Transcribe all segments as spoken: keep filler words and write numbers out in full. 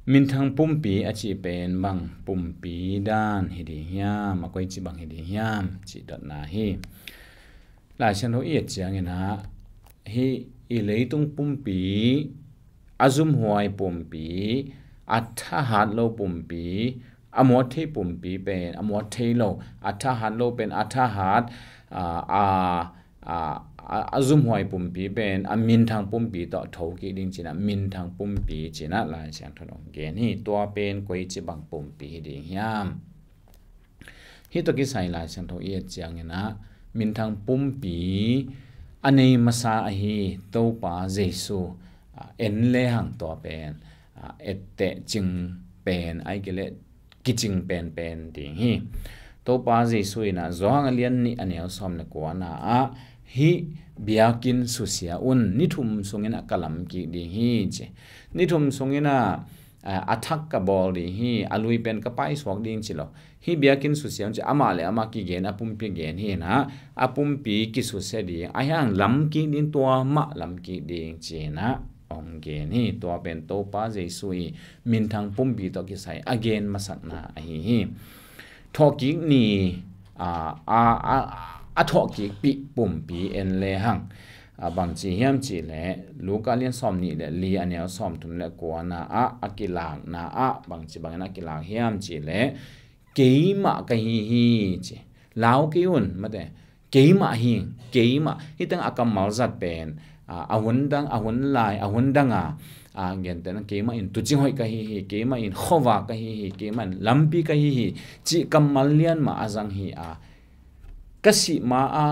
Minthang pumpi a cih pen bang pumpi dan hi ding hiam, a koici bang hi ding hiam cih dotna hi. Lai Siangtho i et ciangin ah hih i leitung pumpi, a zumhuai pumpi, a thahat lo pumpi, a muat thei pumpi pen, a muat thei lo, a thahat lo pen a thahat, a, a, a, a, a zumhuai pumpi pen a minthang pumpi tawh thokik ding ci-in ah minthang pumpi ci-in ah Lai Siangtho in hong gen hi. Tua pen koici bang pumpi hi ding hiam? Hih tawh kisai Lai Siangtho i et ciangin ah minthang pumpi a nei masa ahi Topa Jesu, a, en lehang tua pen, a, etteh cing pen, ahih kei leh kicing penpen ding hi. Topa Jesu in ah Johan a lian nih a neu sawm le kuana ah hih biakinn susia un, ni thum sungin ah ka lam kik ding hi ci. Ni thum sungin ah, a, a thak ka bawl ding hi, a lui pen ka paisuak ding ci lo. Hih biakinn susia un ci, amah le amah kigen, a pumpi gen hi in ah, a pumpi kisusia ding, a hiang lam kik ding, tua mah lam kik ding ci-in ah hong gen hi. Tua pen Topa Jesu i minthang pumpi tawh kisai a gen masakna ahi hi. Thawhkik ni, a, a, a, a thawhkikpih pumpi en lehang, a, bangci hiam cih leh Luka lian sawm nih le li a neu sawm thum le kuana ah a kilakna ah bangci bangin a kilak hiam cih leh, keimah ka hi hi ci. Lau kei un, mate. Keimah hi, keimah. Hih teng a kammal zat pen, a, a hun dang, a hun lai, a hun dang a, a, gentehna keimah in tuucing hoih ka hi hi, keimah in khuavak ka hi hi, keimah in lampi ka hi hi cih kammal lian mah a zang hi a, ka sih ma a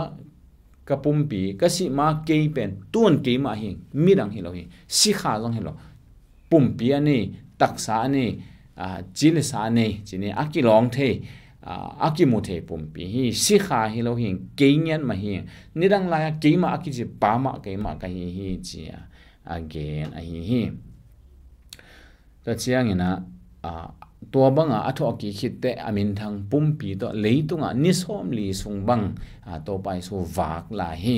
ka pumpi, ka sih ma kei pen, tu-in keimah hi, midang hi lo hi, sikha zong hi lo. Pumpi a nei, taksa a nei, a, ci le sa a nei, ci ni, a kilawng thei, a, a kimu thei pumpi hi, sikha hi lo hi, kei ngiat mah hi, nidang lai-a keimah a kici pa mah keimah ka hi hi, ci a, a gen ahi hi. Tua ciangin ah, a, tua bangah a thawhkik khit teh a minthang pumpi tawh leitungah ni sawmli sung bang, a, Topa Jesu vak lai hi.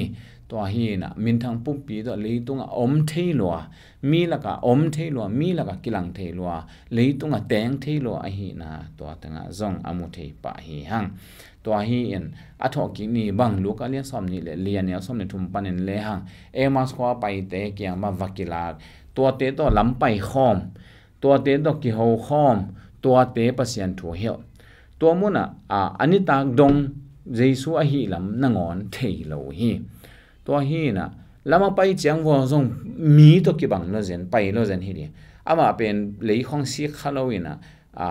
Tua hi in ah minthang pumpi tawh leitungah om thei lua, mi lakah om thei lua, mi lakah kilang thei lua, leitungah teng thei lua ahihna tua tengah zong a mu thei pah hi hang. Tua hi in a thawhkik ni bang Luka lian sawm nih le li a neu sawm le thum panin lehang, Emmaus khua paite kiang mah va kilak, tuate tawh lam pai khawm, tuate tawh kiho khawm, tuate Pasian thu hilh. Tua munah, a, a nitak dong Jesu ahih lam nangawn thei lo hi. Tua hi in ah, lam a pai ciang vua zong mi tawh kibang lo zen, pai lo zen hi ding. Amah pen lei khawng sik kha lo in ah, a,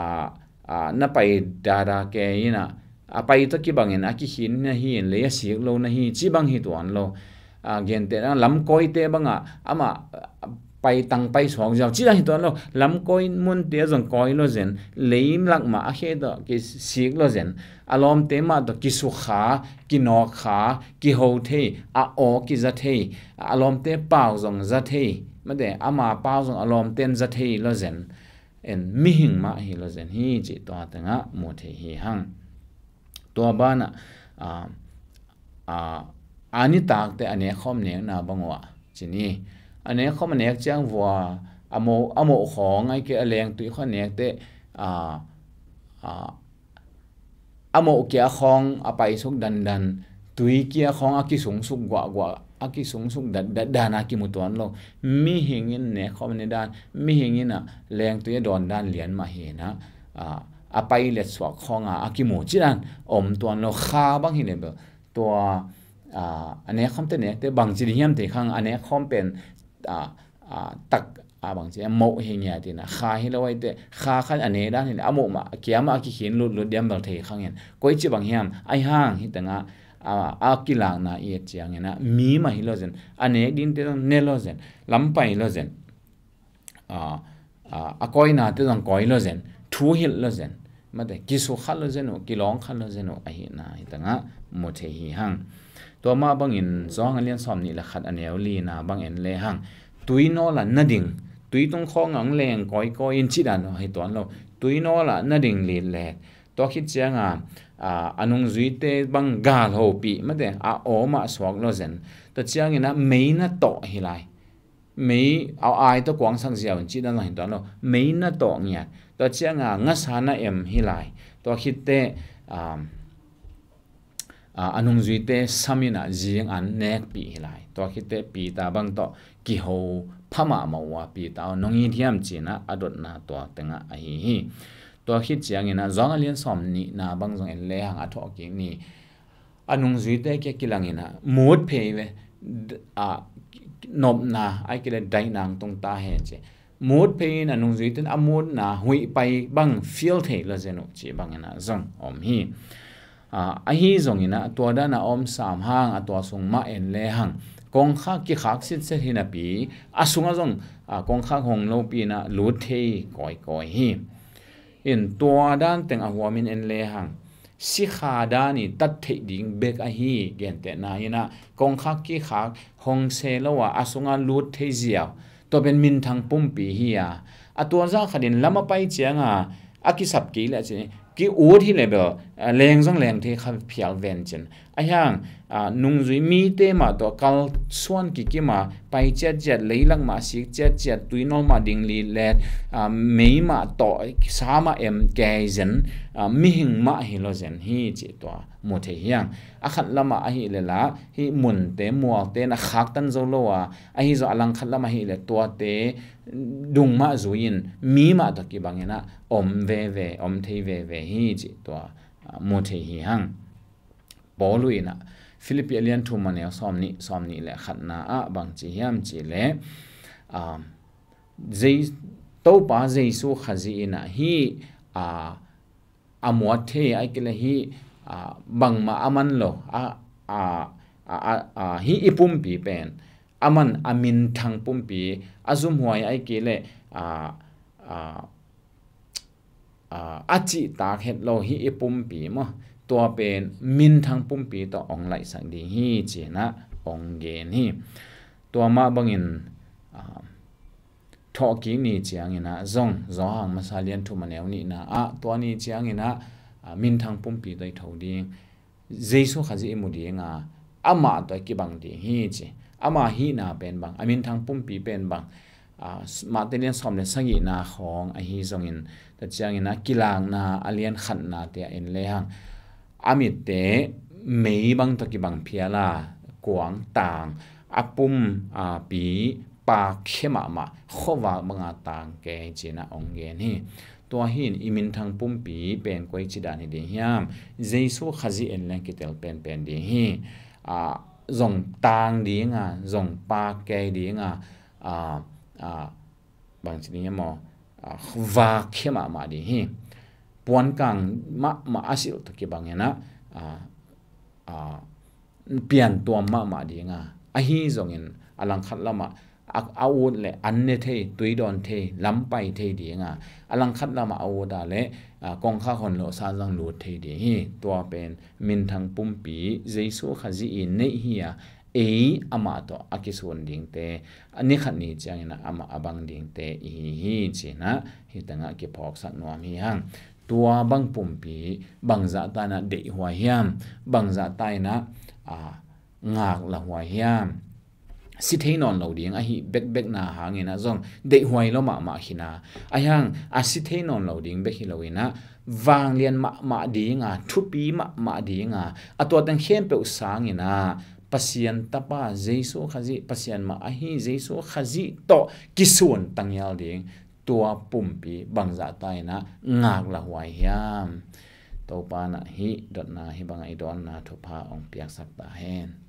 a, na pai dada kei in ah, a pai tawh kibangin a kikhin na hi in, lei a sik lo na hi, ci bang hi tuan lo. A, gentehna lamkawite bangah amah, a, pai tang pai suak ziau, ci bang hi tuan lo. Lamkawi munte zong kawi lo zen, lei lak mah a khe tawh kisik lo zen, a lawmte mah tawh kisukha, kinawkkha, kiho thei, a aw kiza thei, a lawmte pau zong za thei, mate, ama pau zong a lawmten za thei lo zen. En mihing mah hi lo zen hi cih tua tengah mu thei hi hang. Tua banah, a, a, a nitakte a nekkhawm nekna bang uh ah ci ni. A nekkhawm a nek ciang vua a moh, a moh khawng ahih kei a lengtui khawng a nekte, a, a, a moh kia khawng a paisuk dandan, tui kia khawng a kisungsuk guahguah, a kisungsuk datdat dan a kimu tuan lo. Mihing in nekkhawm a ne dan, mihing in a lengtui a dawn dan lian mah hi in a, a, a pai letsuak khawng a a kimu ci dan om tuan lo. Kha bang hi leh bel tua, a, a nekkhawmte nekte bangci ding hiam thei khang, a nekkhawm pen, a, a, tak, a, bangci a moh hi ngiat in a, kha hi lo ahih teh, kha khat a ne dan hi leh a moh mah, a kia mah a kikhin lutlut diam bel thei khang in. Koici bang hiam, ahi hang hih tengah, a, a kilakna i et ciangin a, mi mah hi lo zen, a nek dingte zong ne lo zen, lam pai lo zen. A, a, a kawinate zong kawi lo zen, thu hilh lo zen, mate, kisukha lo zen uh, kilawngkha lo zen uh ahihna hih tengah mu thei hi hang. Tua mah bangin Johan a lian sawm nih le khat a neu lina bang en lehang, tui nawlah na ding, tui tung khawngah hong leng kawikawi in ci dan uh hi tuan lo. Tui nawlah na ding litlek, tua khit cianga, a, a nungzuite bang gal hopih, mate, a aw mah suak lo zen. Tua ciangin a mei na tawh hi lai. mei a ai tawh kuangsak ziau in cih dan zong hi tuan lo. Mei na tawh ngiat. Tua cianga ngasa na em hi lai. Tua khitteh, um, a, a nungzuite sam inah zing an nekpih hi lai. Tua khitteh Peter bang tawh kiho pha mahmah uh a, Peter aw nong it hiam cinah a dotna tua tengah ahi hi. Tua khit cianginah Johan a lian sawm nihna bang zong en lehang a thawhkik ni a nungzuite kia kilanginah mut phei ve, a, nopna ai kile dainang tung ta he ci. Mut phei in a nungzuite in a mutna huih pai bang fial thei lo zen uh ci banginah zong om hi. A, ahi zonginah tua dana om sam hang a tua sung mah en lehang kongkhak kikhak sitset hi napi a sungah zong, a, kongkhak hong lopi inah lut thei kawikawi hi. In tua dan teng a huamin en lehang sikha dan i tat theih ding bek ahi gentehna inah kongkhak kikhak hong se lo a a sungah lut thei ziau. Tua pen minthang pumpi hi a, a tua zah khatin lam a pai cianga a kisap kei le a ci ki ut hi le bel, a, leng zong leng thei kha phial ven cin. A hiang, a, nungzui mite mah tawh kalsuan kikima pai ciatciat, leilak mah sik ciatciat, tuinol mah ding li let, a, mei mah tawh sa mah em kei zen, a, mihing mah hi lo zen hi ci tua mu thei hiang. A khat lamah ahi le la hi munte mualte na khaktan zo lo a, ahi zo a langkhat lamah ahi le tuate dung mah zui in mi mah tawh kibanginah om veve, om thei veve hi ci tua, a, mu thei hi hang. Paul uh inah Philippi a lian thum a neu sawm nih, sawm nih le khatna ah bang ci hiam ci le, a, Jei-, Topa Jesu Khazih inah hi, a, a muat thei ai kile hi, a, bangmah a man lo, a, a, a, a, a, hi i pumpi pen a man a minthang pumpi a zumhuai ai kile, a, a, a, a cihtak het lo hi i pumpi maw, tua pen minthang pumpi tawh ong laihsak ding hi cinah ong gen hi. Tua mah bangin, a, thawhkik ni cianginah zong Johan masa lian thum a neu nihna ah tua ni cianginah, a, minthang pumpi tawh i tho ding. Jesu Khazih i mu dinga amah tawh i kibang ding hi ci. Ama hihna pen bang, a minthang pumpi pen bang, a, Matthai lian sawm le sagihna khawng ahi zongin, tua ciangin a kilakna a lian khatna te a en lehang a mitte mei bang tawh kibang phial a, kuang tang, a pum, a, pi pakkhia mahmah, khuavak banga tang kei cinah ong gen hi. Tua hi in i minthang pumpi pen koi ci dan hi ding hiam? Jesu Khazih en leng kitel penpen ding hi. A, zong tang dinga, zong pak kei dinga, a, a, bang ci ding hiam maw? A, vakkhia mahmah ding hi. Puankang mahmah a silh tawh kibanginah, a, a, piantuam mahmah dinga, ahi zongin a langkhat lamah a, a ut le an ne thei, tui dawn thei, lam pai thei dinga, a langkhat lamah a ut a le, a, kongkhak hon loh san zong lut thei ding hi. Tua pen minthang pumpi Jesu Khazih in neih hi a, ei amah tawh a kisun dingte, a ni khat ni ciangin a amah a bang dingte i hi hi cinah hih tengah kiphawksak nuam hi hang. Tua bang pumpi bangzah ta inah deihhuai hiam? Bangzah ta inah, a, ngaklah huai hiam? Si thei nawn lo ding ahi bekbekna hanginah zong deihhuai lo mahmah khin a, a hiang a si thei nawn lo ding bek hi loinah vanglian mahmah dinga, thupi mahmah dinga, a tua teng khempeuh sanginah Pasian Tapa Jesu Khazih, Pasian mah ahi Jesu Khazih tawh kisun tangial ding, tua pumpi bangzah ta inah ngaklah huai hiam? Topa inah hih dotna hih bangah i dawnna thupha ong piaksak ta hen.